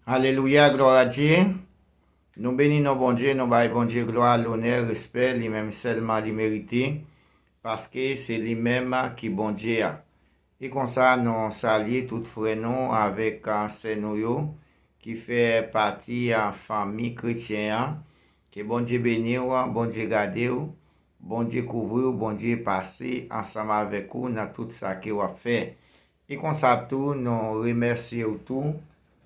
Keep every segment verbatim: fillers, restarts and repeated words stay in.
Alelouya, glwa a Dye. Nou beni non Bondye, nou bay Bondye glwa, lonè, respè, li menm sèlman li merite, paske se li menm ki Bondye a. E konsa, nou salye tout frè nou avèk, a, sè nou yo ki fè pati a fanmi kretyen an. Ke Bondye beni w, Bondye gade w, Bondye kouvri w, Bondye pase ansanm avèk ou nan tout sa ke w ap fè. E konsa tou, nou remèsye w tou,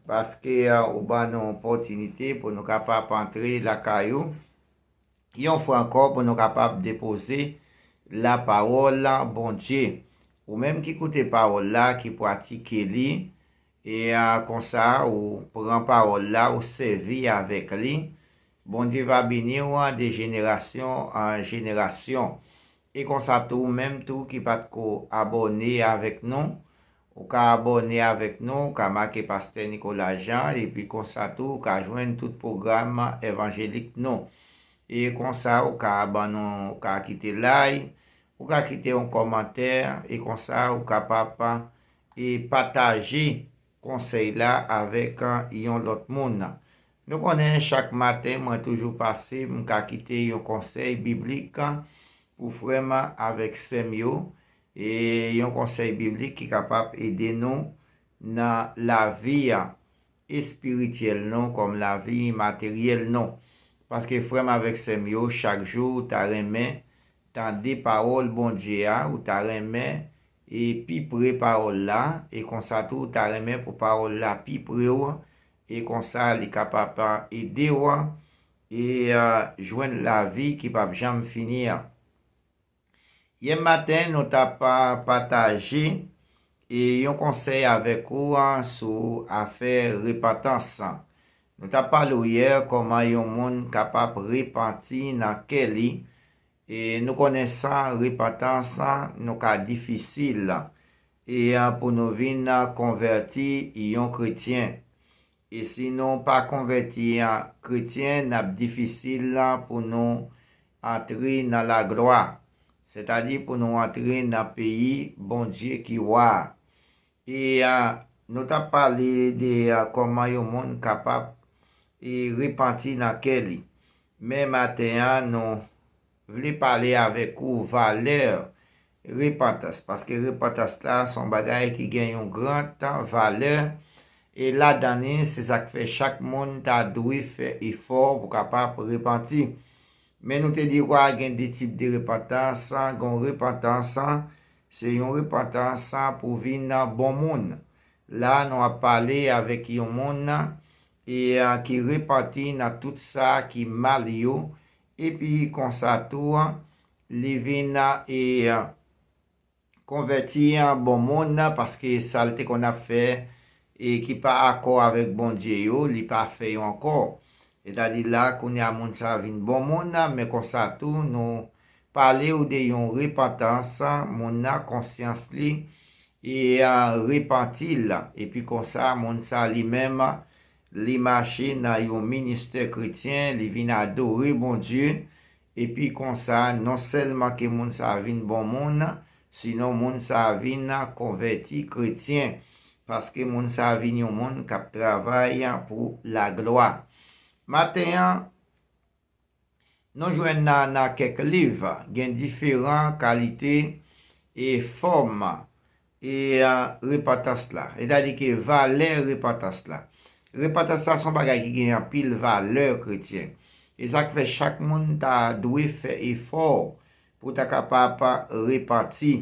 paske, a, ou ban nou opòtinite pou nou kapab antre lakay ou yon fwa ankò, pou nou kapab depoze lapawòl Bondye. Ou menm ki koute pawòl la, ki pratike li, e, a, konsa, ou pran pawòl la, ou sèvi avèk li, Bondye va beni w de jenerasyon an jenerasyon. E konsa tou, ou menm tou ki pa t ko abòne avèk nou, ou ka abòne avèk nou, ou ka make Pastè Nicolas Jean, epi konsa tou, ou ka jwenn tout pwogram evanjelik nou. E konsa, ou ka ban nou, ou ka kite like, ou ka kite yon kòmantè, e konsa, ou kapab, e, pataje konsèy la avèk, a, yon lòt moun. Nou konnen chak maten, mwen toujou pase, m ka kite yon konsèy biblik pou frè m avèk sè m yo, e yon konsèy biblik ki kapab ede nou nan lavi a espirityèl nou kòm lavi materyèl nou. Paske frè m avèk sè m yo, chak jou, ou ta renmen tande pawòl Bondye a, ou ta renmen e pi pre pawòl la, e konsa tou, ou ta renmen pou pawòl la pi pre w, e konsa, li kapab ede w, e, a, jwenn lavi ki p ap janm fini an. Yè maten, nou t ap, a, pataje, e, yon konsèy avèk ou, a, sou afè repantans. Nou t ap pale w yè kòman yon moun kapab repanti nan kè li. E nou konnen san repantans, nou ka difisil, e, a, pou nou vin konvèti yon kretyen. E si nou pa konvèti an kretyen, n ap difisil pou nou antre nan laglwa, sètadi pou nou antre nan peyi Bondye ki wa a. E, a, nou t ap pale de, a, kòman yon moun kapab, e, repanti nan kè li. Men maten an, nou vle pale avèk ou valè repantans, paske repantans la se yon bagay ki gen yon gran valè, e ladan li, se sa k fè chak moun ta dwe fè efò pou kapab repanti. Men nou te di kwa gen de tip de repantans, gen yon repantans, se yon repantans pou vin bon moun. La, nou ap pale avèk yon moun, e, a, ki repanti nan tout sa ki mal yo, epi konsa tou, a, li vin, a, e, a, konvèti an bon moun, paske sa l te konn ap fè, e ki pa akò avèk Bondye yo, li pa fè yo ankò. Sètadi la, kounye a moun sa a vin bon moun, men konsa tou, nou pale w de yon repantans, moun nan konsyans li, e, a, repanti l, epi konsa, moun sa li menm, li mache nan yon ministè kretyen, li vin adore Bondye, epi konsa, non sèlman ke moun sa a vin bon moun, sinon moun sa a vin konvèti kretyen, paske moun sa a vin yon moun k ap travay pou laglwa. Maten an, nou jwenn nan, nan kèk liv, gen diferan kalite e fòm e, a, repantans la. Sètadi ke valè repantans la. Repantans la se yon bagay ki gen anpil valè kretyen. E sa k fè chak moun ta dwe fè efò pou ta kapab repanti.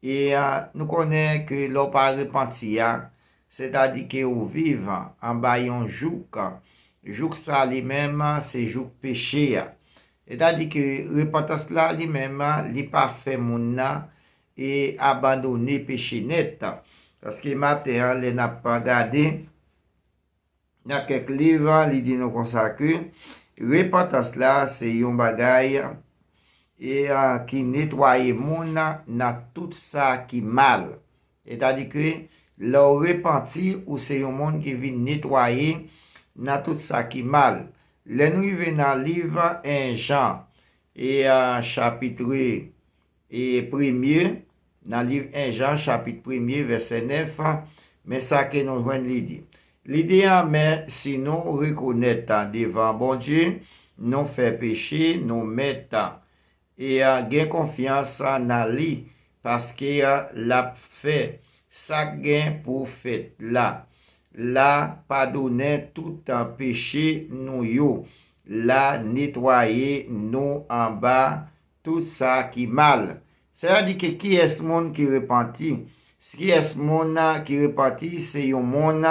E, a, nou konnen ke lè w pa repanti a, sètadi ke ou viv anba yon jouk, jouk sa li menm, se jouk peche a. Sètadi ke repantans la li menm, li pa fè moun nan e abandone peche nèt. Paske maten an, lè n ap gade nan kèk liv, li di nou konsa ke repantans la se yon bagay e, a, ki netwaye moun nan, nan tout sa ki mal. Sètadi ke lè w repanti, ou se yon moun ki vin netwaye nan tout sa ki mal. Lè nou rive nan liv en Jan, e, a, chapit, e, premye, nan liv en Jan, chapit premye, vèsè nèf, men sa ke nou jwenn li di. Li di, men si nou rekonèt devan Bondye, nou fè peche, nou mèt e gen konfyans nan li, paske l ap fè sa k gen pou fèt la. L a padonnen tout peche nou yo. L a netwaye nou anba tout sa ki mal. Sètadi ke kiyès moun ki repanti? Kiyès moun ki repanti? Se yon moun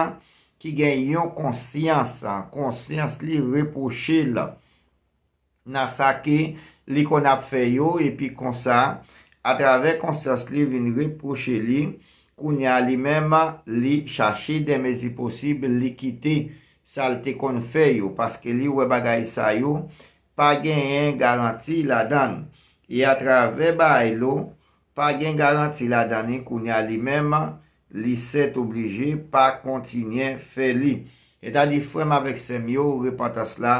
ki gen yon konsyans, konsyans li repwoche l nan sa ke li konn ap fè yo, epi konsa, atravè konsyans li vin repwoche li, kounye a li menm, li chache de mezi posib, li kite sa l te konn fè yo, paske li wè bagay sa yo pa genyen garanti ladan l. E atravè bagay lo, pa gen garanti ladan li, kounye a li menm, li sètoblije pa kontinye fè li. Sètadi, frè m avèk sè m yo, repantans la,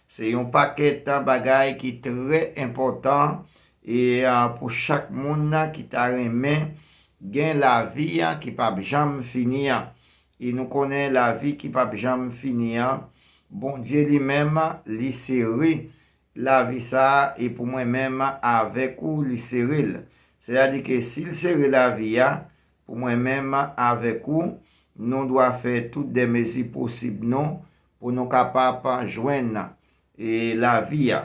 se yon pakèt bagay ki trè enpòtan e pou chak moun ki ta renmen gen lavi ki p ap janm fini an. E nou konnen lavi ki p ap janm fini an, Bondye li menm, li sere lavi sa a, e pou mwen menm avèk ou, li sere l. Sètadi ke si l sere lavi a, pou mwen menm avèk ou, nou dwa fè tout de mezi posib nou pou nou kapab jwenn e lavi a.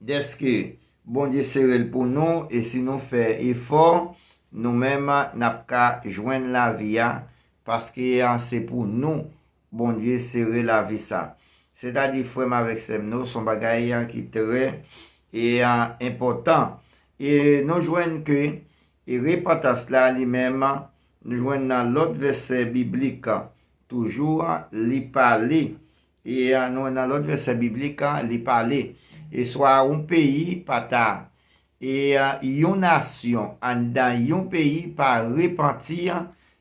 Dèske Bondye sere l pou nou, e si nou fè efò, nou menm n ap ka jwenn lavi a, paske se pou nou Bondye sere lavi sa. Sètadi, frè m avèk sè m, nou, se yon bagay ki trè e enpòtan. E nou jwenn ke e repantans la li menm, nou jwenn nan lòt vèsè biblik, toujou li pale. E nou nan lòt vèsè biblik, li pale. E swa yon peyi pa ta, e yon nasyon anndan yon peyi pa repanti,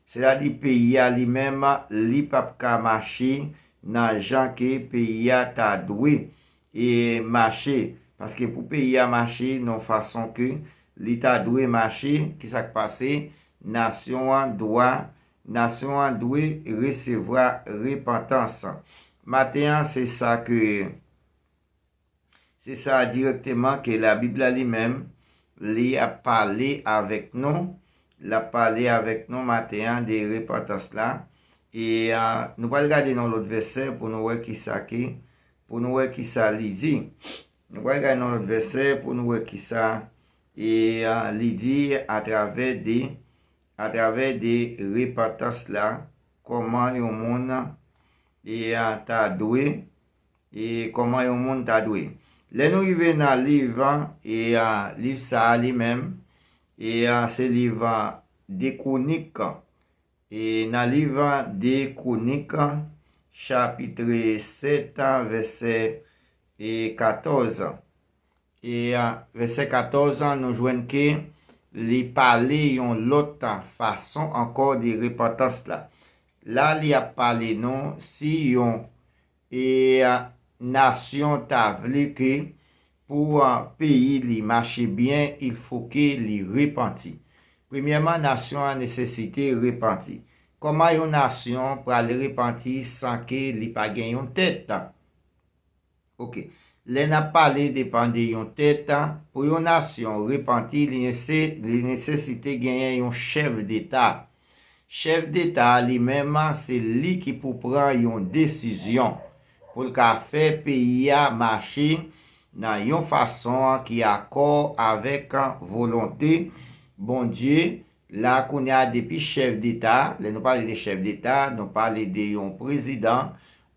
sètadi peyi a li menm, li p ap ka mache nan jan ke peyi a ta dwe e mache. Paske pou peyi a mache nan fason ke li ta dwe mache, ki sa k pase? Nasyon an dwa, nasyon an dwe resevwa repantans. Maten an, se sa ke, se sa dirèkteman ke Labib la li menm, li ap pale avèk nou. L ap pale avèk nou maten an de repantans la. E nou pral gade nan lòt vèsè pou nou wè ki sa ki, pou nou wè ki sa li di. Nou pral gade nan lòt vèsè pou nou wè ki sa e li di atravè de, atravè de repantans la, kòman yon moun e ta dwe, e kòman yon moun ta dwe. Lè nou rive nan liv, e liv sa a li menm, e se liv de Kwonik. E nan liv de Kwonik, chapit sèt, vèsè e katòz. E vèsè katòz, nou jwenn ke li pale yon lòt fason ankò de repantans la. La, li ap pale nou si yon e nasyon ta vle ke pou peyi li mache byen, il fo ke li repanti. Premyèman, nasyon an nesesite repanti. Kòman yon nasyon pral repanti san ke li pa gen yon tèt? Oke. Lè n ap pale depan de yon tèt, pou yon nasyon repanti, li nese-, li nesesite genyen yon chèf deta. Chèf deta a li menm, se li ki pou pran yon desizyon pou l ka fè peyi a mache nan yon fason ki akò avèk volonte Bondye. La kounye a, depi chèf deta, lè nou pale de chèf deta, nou pale de yon prezidan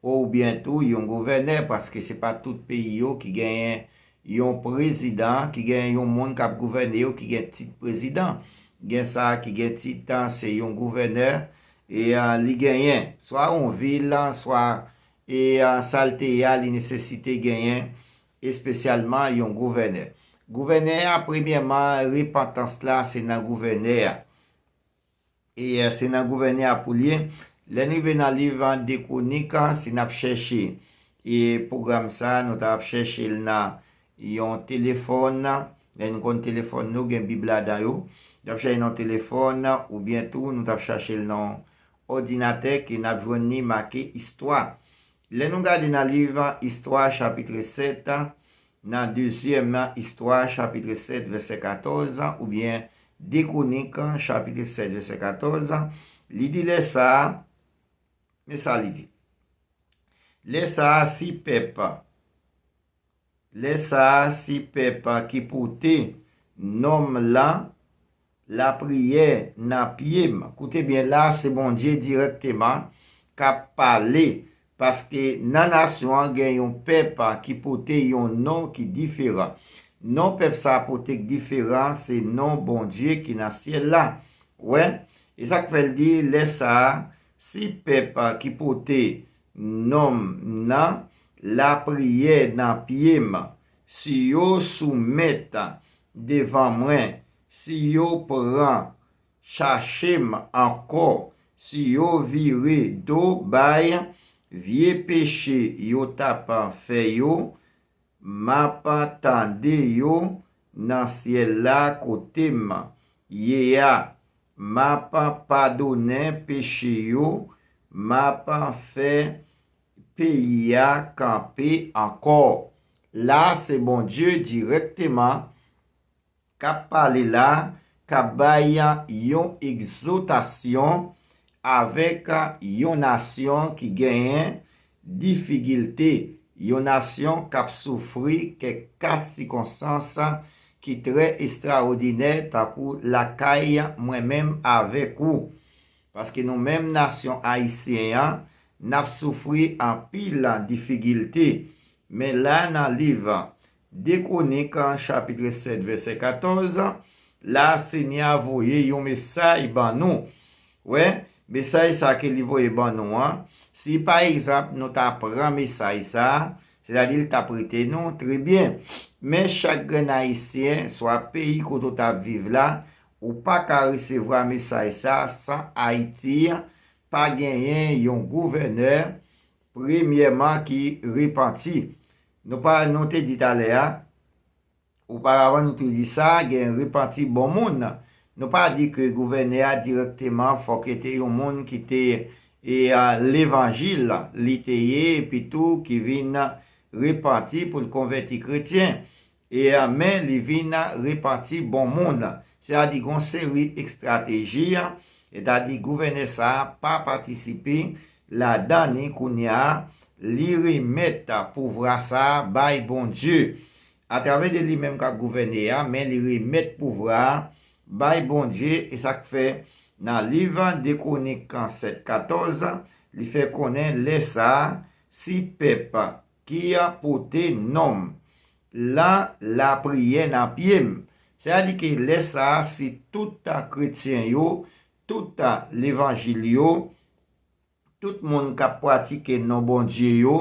oubyen tou yon gouvènè, paske se pa tout peyi yo ki genyen yon prezidan, ki genyen yon moun k ap gouvène yo, ki gen tit prezidan. Gen sa ki gen tit, se yon gouvènè, e li genyen swa yon vil, swa e sa l te ye a, li nesesite genyen espesyalman yon gouvènè. Gouvènè a, premyèman, repantans la, se nan gouvènè a. E se nan gouvènè a pou l ye. Lè n rive nan liv de Kwonik, si n ap chèche e pwogram sa, nou ta ap chèche l nan yon telefòn. Lè nou konn telefòn nou, gen Bib ladan yo. Nou t ap chèche nan yon telefòn, oubyen tou, nou t ap chache l nan òdinatè ke n ap jwenn li make istwa. Lè nou gade nan liv Istwa chapit sèt, nan dezyèm Istwa chapit sèt vèsè katòz, oubyen de Kwonik chapit sèt vèsè katòz, li di lè sa a, men sa li di. Lè sa a, si pèp, lè sa a, si pèp ki pote non m lan lapriyè nan pye m. Koute byen la, se Bondye dirèkteman k ap pale, paske nan nasyon an gen yon pèp ki pote yon non ki diferan. Non pèp sa a pote k diferan, se non Bondye ki nan syèl la. Wè, e sa k fè l di, lè sa a, si pèp ki pote non m nan lapriyè nan pye m, si yo soumèt devan mwen, si yo pran chache m ankò, si yo vire do bay vye peche yo t ap fè yo, m ap tande yo nan syèl la kote m ye a, m ap padonnen peche yo, m ap fè peyi a kanpe ankò. La, se Bondye dirèkteman k ap pale la, k ap bay yon egzòtasyon avèk yon nasyon ki genyen difikilte, yon nasyon k ap soufri kèk ka sikonstans ki trè estrawòdinè, tankou lakay mwen menm avèk ou. Paske nou menm nasyon ayisyen an, n ap soufri anpil difikilte. Men la nan liv de Kwonik chapit sèt vèsè katòz, la Senyè a voye yon mesaj ban nou. Wè, mesaj sa ke li voye ban nou an, si pa egzanp nou ta pran mesaj sa, sètadi l t ap rete nou, trè byen. Men chak grenn ayisyen, swa peyi kote w t ap viv la, ou pa ka resevwa mesaj sa san Ayiti pa genyen yon gouvènè, premyèman, ki repanti. Nou pa, nou te di talè a, oparavan nou te di sa, gen repanti bon moun. Nou pa di ke gouvènè a dirèkteman fòk te yon moun ki te e a levanjil li te ye, epi tou ki vin repanti pou l konvèti kretyen. E a, men li vin repanti bon moun. Sètadi gon seri estrateji, sètadi gouvènè sa a pa patisipe ladan ni kounye a, li remèt pouvwa sa a bay Bondye. Atravè de li menm k ap gouvène a, men li remèt pouvwa a bay Bondye, e sa k fè nan liv de Kwonik sèt katòz, li fè konnen lè sa a, si pèp ki pote non m lan lapriyè nan pye m. Sètadi ke lè sa a, si tout kretyen yo, tout levanjil yo, tout moun k ap pratike non Bondye yo,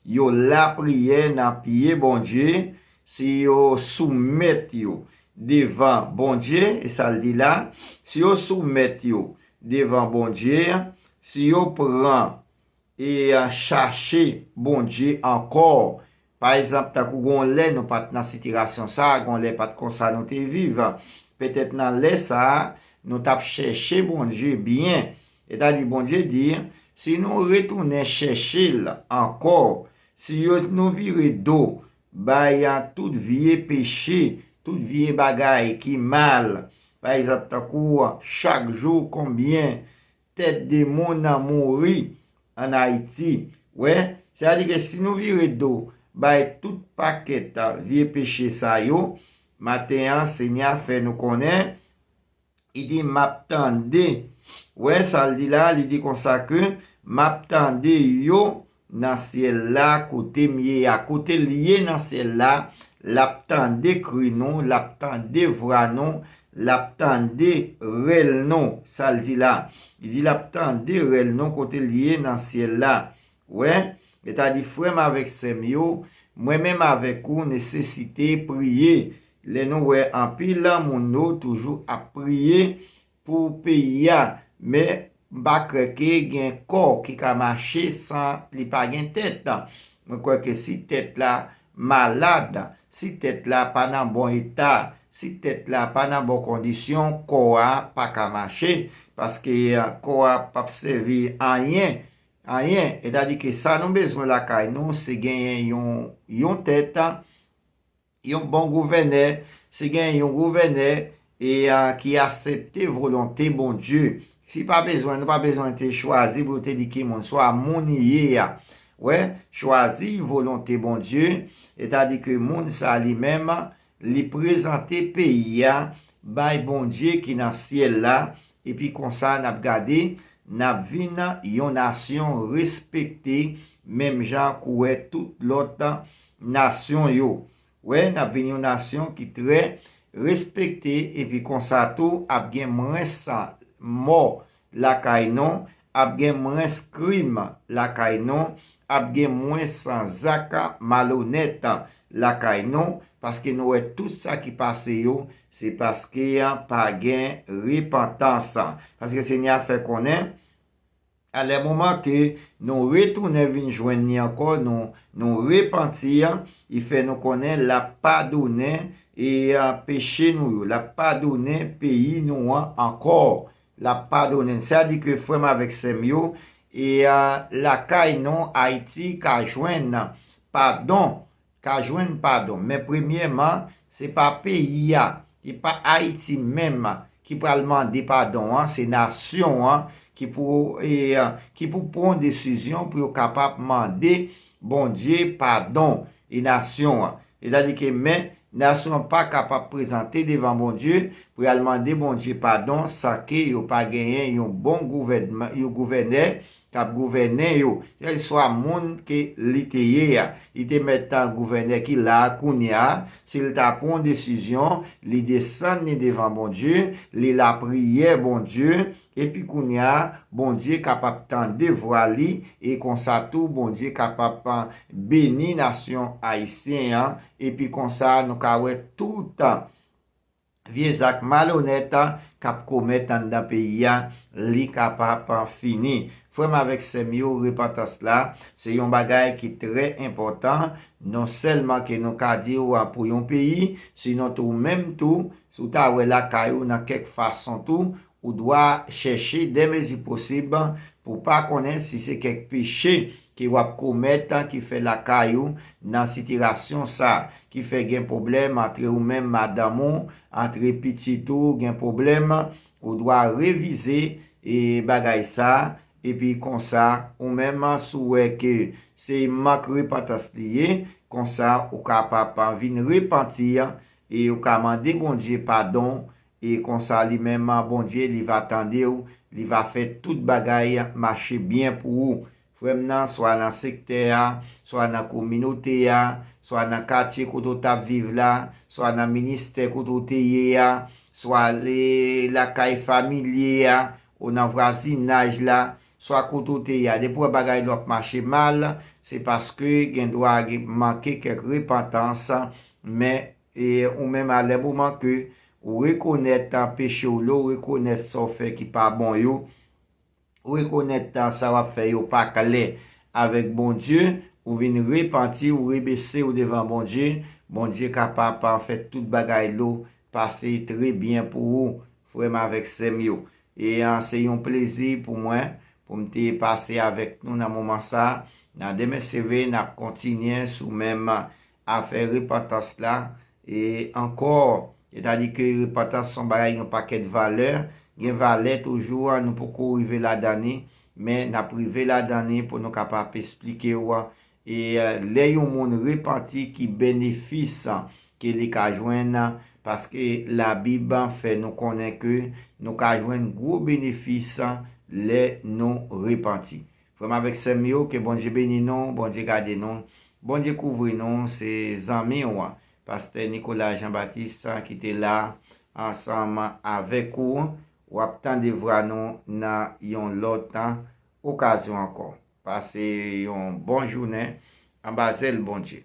yo lapriyè nan pye Bondye, si yo soumèt yo devan Bondye, e sa l di la, si yo soumèt yo devan Bondye, si yo pran e a, chache Bondye ankò. Pa egzanp, tankou gon lè nou pa t nan sitiyasyon sa a, gon lè pa t konsa nou te viv. Petèt nan lè sa a, nou t ap chèche Bondye byen. Sètadi, Bondye di, si nou retounen chèche l ankò, si yo, nou vire do bay a tout vye peche, tout vye bagay ki mal, pa egzanp, tankou chak jou konbyen tèt de moun mouri ann Ayiti. Wè, sètadi ke si nou vire do bay tout pakèt vye peche sa yo, maten an, Senyè a fè nou konnen, li di, m ap tande. Wè, sa l di la, li di konsa ke, m ap tande yo nan syèl la, kote m ye a, kote l ye nan syèl la, l ap tande kri nou, l ap tande vwa nou, l ap tande rèl nou. Sa l di la? Li di l ap tande rèl nou kote l ye nan syèl la. Wè, sètadi frè m avèk sè m yo, mwen menm avèk ou nesesite priye. Lè nou wè anpil moun yo toujou ap priye pou peyi a, men m pa kwè ke gen kò ki ka mache san li pa gen tèt. Mwen kwè ke si tèt la malad, si tèt la pa nan bon eta, si tèt la pa nan bon kondisyon, kò a pa ka mache, paske kò a p ap sèvi anyen, anyen. Etadi ke sa nou bezwen lakay nou, se genyen yon, yon tèt, yon bon gouvènè, se genyen yon gouvènè e a, ki aksepte volonte Bondye. Si pa bezwen, nou pa bezwen te chwazi pou yo te di ki moun, swa moun ye a. Wè, chwazi volonte Bondye, etadi ke moun sa li menm, li prezante peyi a bay Bondye ki nan syèl la, epi konsa n ap gade, n ap vin yon nasyon respekte, menm jan kouwè tout lòt nasyon yo. Wè, n ap vin yon nasyon ki trè respekte, epi konsa tou ap gen mwens mò lakay nou, ap gen mwens krim lakay nou, ap gen mwens zak malonèt lakay nou, paske nou wè tout sa ki pase yo, se paske pa gen repantans. Paske Senyè a fè konnen, a lè moman ke nou retounen vin jwenn li ankò, nou, nou repanti, li fè nou konnen l ap padonnen e a, peche nou yo, l ap padonnen peyi nou an ankò, l ap padonnen. Sa di ke frè m avèk sè m yo, e a, lakay nou Ayiti ka jwenn padon, ka jwenn padon. Men premyèman, se pa peyi a, e pa Ayiti menm ki pral mande padon an, se nasyon an ki pou, e, ki pou pran yon desizyon pou yo kapab mande Bondye padon e nasyon an. Etadi ke men nasyon an pa kapab prezante devan Bondye pou y al mande Bondye padon san ke yo pa genyen yon bon gouvènman, yon gouvènè k ap gouvène yo, kèlkeswa moun ke li te ye a. Li te mèt gouvènè ki la a kounye a, si l ta pran yon desizyon, li desann li devan Bondye, li lapriyè Bondye, epi kounye a, Bondye kapab tande vwa li, e konsa tou, Bondye kapab beni nasyon ayisyen an, epi konsa, nou ka wè tout vye zak malonèt k ap komèt anndan peyi a, li kapab fini. Frè m avèk sè m yo, repantans la, se yon bagay ki trè enpòtan, non sèlman ke nou ka di w pou yon peyi, sinon tou menm tou, si w ta wè lakay ou nan kèk fason tou, ou dwa chèche dè mezi posib pou w pa konnen si se kèk peche ke w ap komèt ki fè lakay ou nan sitiyasyon sa, ki fè gen pwoblèm antre ou menm madanm ou, antre pitit ou, gen pwoblèm, ou dwa revize e bagay sa, epi konsa, ou menm si w wè ke se mank repantans li ye, konsa ou kapab vin repanti e ou ka mande Bondye padon, e konsa li menm Bondye li va tande w, li va fè tout bagay mache byen pou ou. Frè m nan, swa nan sektè a, swa nan kominote a, swa nan katye kote w t ap viv la, swa nan ministè kote w te ye a, swa le lakay familye a, ou nan vwazinaj la, swa kote w te ye a. Depi w wè bagay la ap mache mal, se paske gen dwa gen manke kèk repantans, men e ou menm a lè moman ke ou rekonèt peche w yo, ou rekonèt sa w fè ki pa bon yo, ou rekonèt sa w ap fè yo pa klè avèk Bondye, ou vin repanti, ou rebese w devan Bondye, Bondye kapab fè tout bagay yo pase trè byen pou ou, frè m avèk sè m yo. E a, se yon plezi pou mwen pou m te pase avèk nou nan moman sa. Nan demen seve, n ap kontinye sou menm afè repantans la. E ankò, etadi ke repantans se yon bagay gen yon pakèt valè. Gen valè toujou, nou poko rive ladan li, men n ap rive ladan li pou nou kapab esplike w e lè yon moun repanti ki benefis ke li ka jwenn, paske Labib fè nou konnen ke nou ka jwenn gwo benefis lè nou repanti. Frè m avèk sè m yo, ke Bondye beni nou, Bondye gade nou, Bondye kouvri nou. Se zanmi w, pastè Nicolas Jean Baptiste, ki te la ansanm avèk ou. W ap tande vwa nou nan yon lòt okazyon ankò. Pase yon bon jounen anba zèl Bondye.